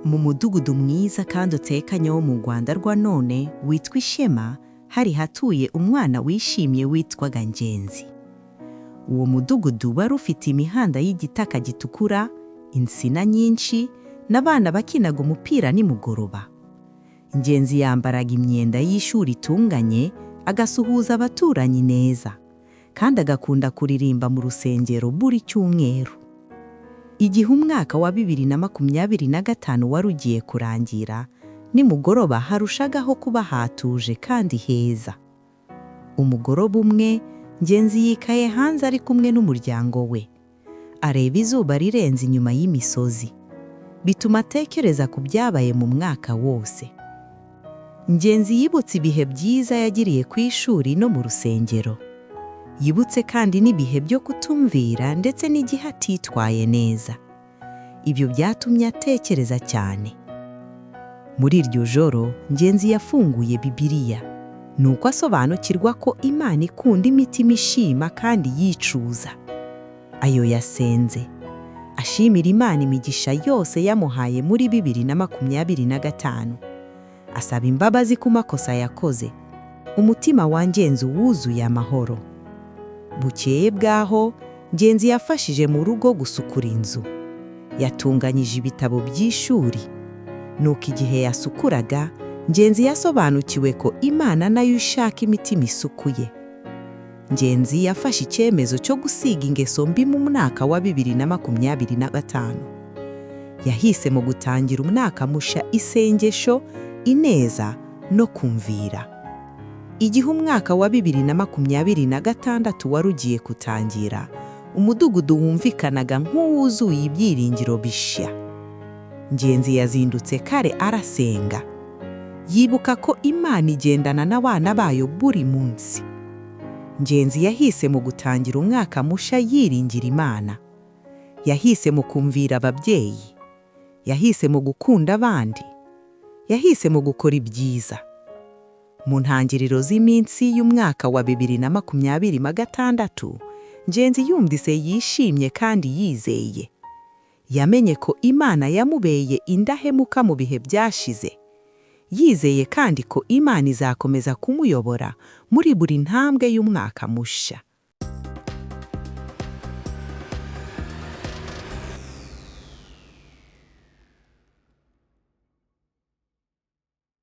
Mu mudugudu mwiza kandi utekanye wo mu Rwanda rwa none witwa Ishema, hari hatuye umwana wishimye witwaga Ngenzi. Uwo mudugudu wari ufite imihanda y'igitaka gitukura, insina nyinshi, n'abana bakinaga umupira nimugoroba. Ngenzi yambaraga imyenda y'ishuri itunganye, agasuhuza abaturanyi neza, kandi agakunda kuririmba mu rusengero buri cyumweru. Igihe umwaka wa 2025 wari ugiye kurangira, nimugoroba harushagaho kuba hatuje kandi heza. Umugoroba umwe, Ngenzi yicaye hanze ari kumwe n'umuryango we. Areba izuba rirenze inyuma y'imisozi. Bituma atekereza ku byabaye mu mwaka wose. Ngenzi yibutse ibihe byiza yagiriye ku ishuri no mu rusengero. Yibutse kandi n'ibihe byo kutumvira ndetse n'igihe atitwaye neza. Ibyo byatumye atekereza cyane. Muri iryo joro, Ngenzi yafunguye Bibiliya. Nuko asobanukirwa ko Imana ikunda imitima ishima kandi yicuza. Ayo yasenze. Ashimira Imana imigisha yose yamuhaye muri 2025. Asaba imbabazi ku makosa yakoze. Umutima wa Ngenzi wuzuye amahoro. Bukeye bwaho, Ngenzi yafashije mu rugo gusukura inzu. Yatunganyije ibitabo by'ishuri. Nuko igihe yasukuraga, Ngenzi yasobanukiwe ko Imana nayo ishaka imitima isukuye. Ngenzi yafashe icyemezo cyo gusiga ingeso mbi mu mwaka wa 2025. Yahisemo gutangira umwaka musha isengesho, ineza no kumvira. Igihe umwaka wa 2026 wari ugiye kutangira, umudugudu wumvikanaga nk'uwuzuye ibyiringiro bishya. Ngenzi yazindutse kare arasenga. Yibuka ko Imana igendana n'abana bayo buri munsi. Ngenzi yahisemo gutangira umwaka musha yiringira Imana. Yahisemo kumvira ababyeyi. Yahisemo gukunda abandi. Yahisemo gukora ibyiza. Mu ntangiriro z'iminsi y'umwaka wa 2026, Ngenzi yumvise yishimye kandi yizeye. Yamenye ko Imana yamubeye indahemuka mu bihe byashize. Yizeye kandi ko Imana izakomeza kumuyobora muri buri ntambwe y'umwaka mushya.